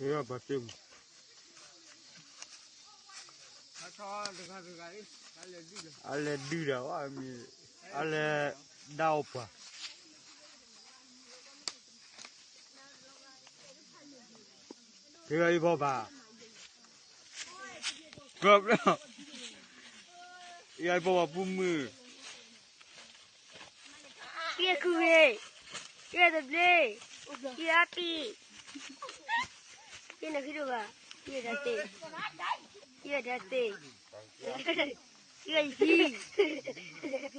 ပှၤသ့ၣ်မး, အလဲၤဒုးဒီးဝဲမ့ၢ်, အလဲၤဒၣ်အီၣ်ပှၤ, ကဲအံၤဘီဘၣ်, က, ယအံၤဘီဘၣ်ပူၤမုၢ် ယဲၢ်ခူဂ့ၤ, ယဲၢ်တဘျ့, ယဲၢ်အါပံၤ, ယဲၢ်နဃ့ဒိၣ်ဘၣ်, ယဲၢ်တၢ်သ့, ယဲၢ်တၢ်သ့, ယဲၢ်ယဟံၣ် ဘၣ်လီၤ,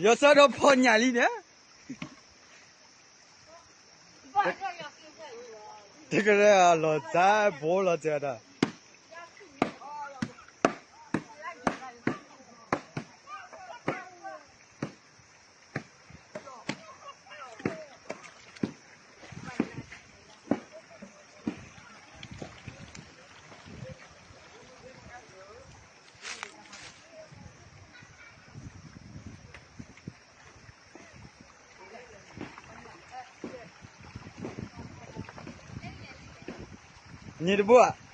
ယဆၢထၢၣ်ဖီညၣ်လံန့ၣ်, တကရဲၣ်လီၤစၢ်ဘိလီၤစၢ်ဒီး နံၤတဘိဧါ,